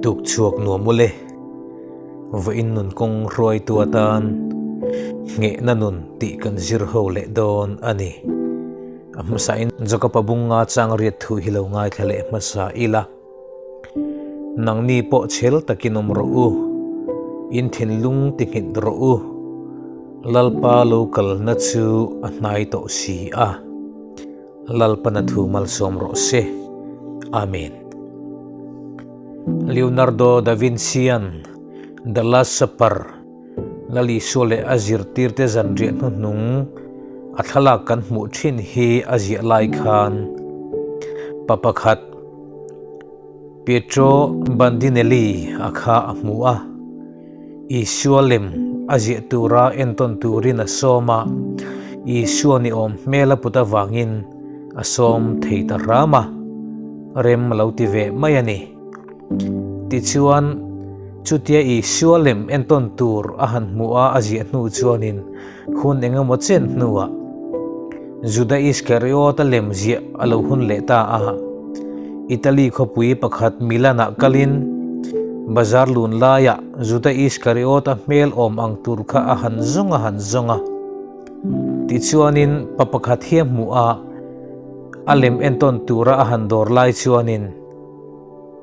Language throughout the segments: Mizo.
Tuk chhuak nuam ule, vawiin nun kawng hruaitu atan nghehna nun tih kan zir ho leh dawn a ni. A hmasain Jakob-a bunga chang riat thu hi lo ngaithla leh hmasa ila. Nangni pawh chhel takin awm rawh u, in thinlung ti nghet rawh u, Lalpa lo kalna chu a hnai tawh si a. Lalpana thu malsawm rawh se. Amen. Leonardo da Vinci-a'n The Last Supper, Lal Isua leh a zirtirte zanriah hnuhnung a thlalak kan hmuh thin hi a ziah lai khan pa pakhat Pietro Bandinelli a kha a hmu a. Isua lem a ziah tura entawn turin a sawm a, Isua ni awm hmel a put avangin a sawm thei ta hram a, rem a lo ti ve mai a ni. Tichuan, chutia Isua lem entawn tur a han hmuh a a ziah hnu chuanin hun eng emaw chen hnuah Juda Iskariot-a lem ziah a lo hun leh ta a. Italy khawpui pakhat Milan-ah kalin bazar lun laiah Juda Iskariot-a hmel awm ang tur kha a han zawng a han zawng a. Tichuanin pa pakhat hi a hmuh a, a lem entawn tura a han dawr lai chuanin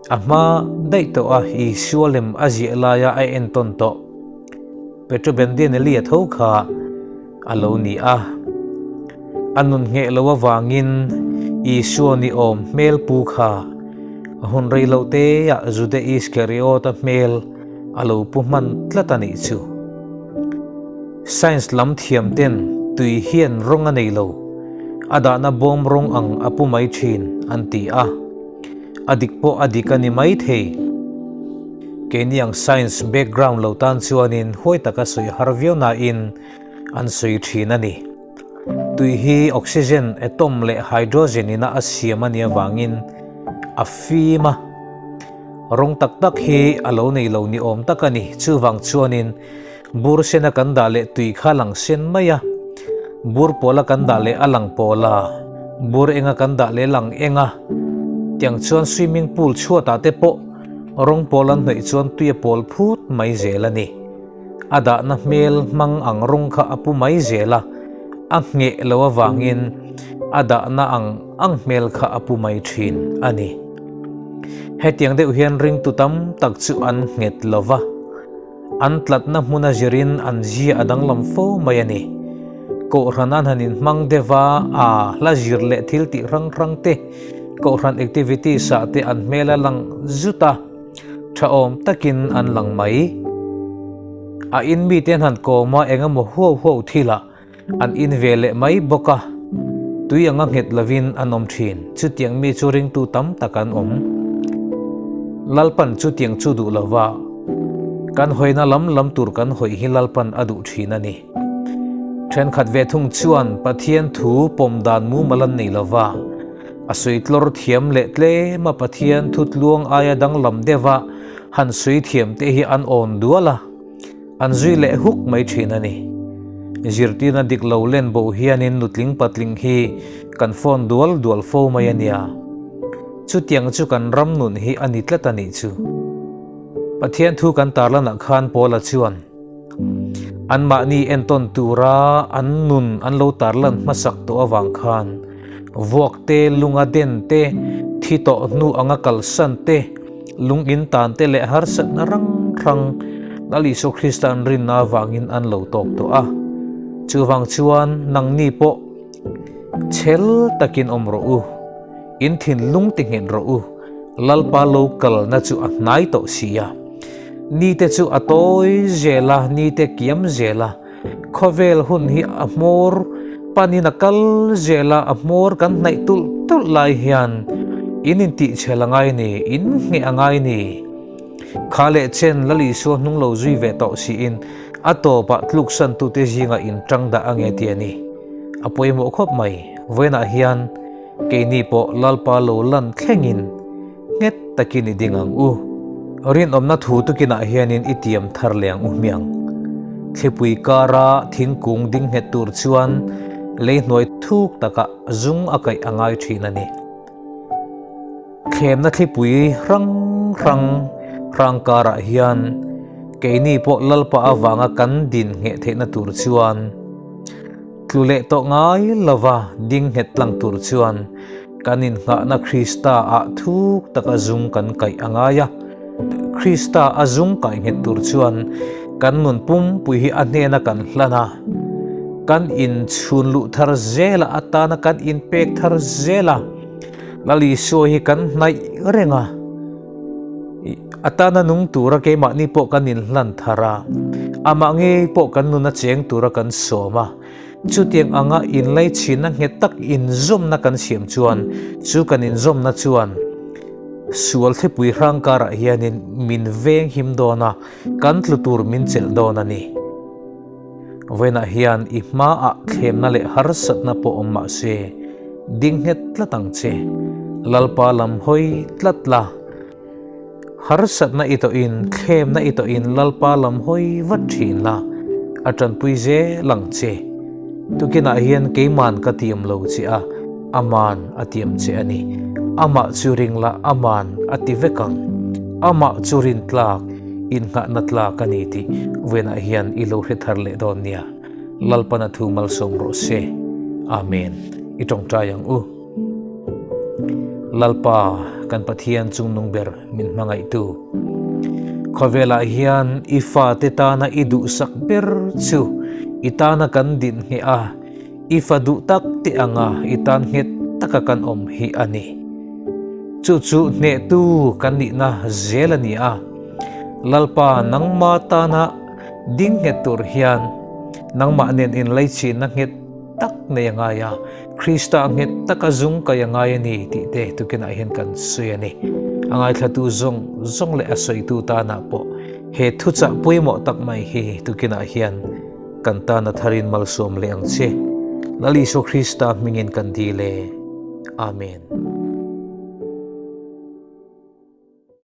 a hma daih tawh a Isua lem a ziah laia a entawn tawh. Petro Bendinelli a tho kha a lo ni a. A nun ngheh lo avangin Isua ni awm hmel pu kha a hun rei lo teah Juda Iskariot-a hmel a lo pu hman tlat a nih chu. Science lam thiam ten tui hian rawng a nei lo, a dahna bawm rawng ang a pu mai thin an ti a. A dik pawh a dik a ni mai thei. Keini ang science background lo tan chuanin huai taka sawi har viau nain an sawi thin a ni. Tui hi oxygen, atom leh hydrogen ina a siam a nih avangin a fim a. Rawng tak tak hi a lo nei lo ni awm tak a ni. Chuvang chuanin bur sena kan dah leh tui kha a lang sen mai a, bur pawla kan dah leh a lang pawl a, bur enga kan dah leh lang eng a. Tiang chuan swimming pool chhuatah te pawh Rawng pawl an hnawih chuan tui a pawl phut mai zel a ni. A dahna hmel hmang ang rawng kha a pu mai zel a, a ngheh lo avangin a dahna ang ang hmel kha a pu mai thin a ni. Hetiang deuh hian ringtu tam tak chu an nghet lo va, an tlatna hmuna zirin an zia a danglam fo mai a ni. Kohhran an han inhmang deuh a, a hla zir leh thil tih hrang hrang te, Kohhran activities ah te an hmel a lang zut a, tha awm takin an lang mai. A in mite an han kawm a, eng emaw huau huau thilah an in ve leh mai bawk a, tui anga nghet lovin an awm thin. Chutiang mi chu ringtu tam tak an awm. Lalpan chutiang chu duh lova kan hawina lam lam tur kan hawi hi Lalpan a duh thin a ni. Thenkhat ve thung chuan Pathian thu pawm dan mumal an nei lova, a sawi tlawr thiam leh tlem a Pathian thu tluang aia danglam deuha han sawi thiam te hi an awn dual a, an zui leh huk mai thin a ni. Zirtirna dik lo len bo hianin nutling patling hi kan phone dual dual fo mai a nia. Chutiang chu kan ram nun hi a ni tlat a nih chu. Pathian thu kan tarlanah khan Paula chuan, Anmahni entawn tura an nun an lo tarlan hmasak tawh avang khan vuak te, lunga den te, thi tawh hnu anga kalsan te, lung in tan te leh harsatna rang hrang Lal Isua Krista an rinna avangin an lo tawk tawh a. Chuvang chuan nangni pawh chhel takin awm rawh u, in thinlung ti nghet rawh u, Lalpa lo kalna chu a hnai tawh si a. Nite chu a tawi zel a, nite kiam zel a. Khawvel hun hi a hmawr panin a kal zel a, a hmawr kan hnaih tulh tulh lai hian in intihchhel a ngai ni, in ngheh a ngai ni. Kha leh chen Lal Isua hnung lo zui ve tawh siin a tawpah tluksantute zingah in tang dah ange ti a ni. A pawimawh khawp mai, vawiinah hian keini pawh Lalpa lo lan thlengin Nghet takin i ding ang u. Rinawmna thu tukinah hianin i tiam thar leh ang u hmiang. Thlipui kara thingkung ding nghet tur chuan lei hnuai thuk takah zung a kaih a ngai thin a ni. Thlemna thlipui hrang hrang Hrang karah hian keini pawh Lalpa avanga kan din ngheh theihna tur chuan tlu leh tawh ngai lova ding nghet tlang tur chuan kan innghahna Krista ah thuk taka zung kan kaih a ngai a. Krista a zung kaih nghet tur chuan kan nun pumpui hi a hnena kan hlan a, kan inchhun luh thar zel a, atana kan inpek thar zel a, Lal Isua hi kan hnaih reng a, atana nung tura keimahni pawh kan inhlan thar a, amah ngei pawh kan nuna cheng tura kan sawm a, chutiang anga inlaichhinna nghet tak inzawmna kan siam chuan chu kan inzawmna chuan sual thlipui hrang karah hianin min veng him dawn a, kan tlu tur min chelh dawn a ni. Vawiinah hian i hmaah thlemna leh harsatna pawh awm mah se, ding nghet tlat ang che. Lalpa lam hawi tlat la. Harsatna i tawhin, thlemna i tawhin Lalpa lam hawi vat thin la, a tanpui zel ang che. Tukinah hian keiman ka tiam lo che a, aman a tiam che a ni. Amah chu ring la, aman a ti vek ang. Amah chu rin tlak. Innghahna tlak a ni tih venah hian i lo hre thar leh dawn nia. Lalpan a thu malsawm rawh se. Amen. I tawngtai ang u. Lalpa, kan Pathian chungnung ber min hmangaihtu. Khawvelah hian i fate tana i duhsak ber chu i tana kan din ngheh a, I fa duh tak te anga i tan nghet taka kan awm hi a ni. Chu chu hnehtu kan nihna zel a ni a. Lalpa nangma tana ding nghet tur hian nangmah nen inlaichhinna nghet tak nei a ngai a, Krista nghet taka zung kai a ngai a ni tih te tukinah hian kan sawi a ni. A ngaithlatu zawng zawng leh a sawitu tanah pawh he thuchah pawimawh tak mai hi tukinah hian Kan tana tharin malsawm leh ang che. Lal Isua Krista hmingin kan dil e. Amen.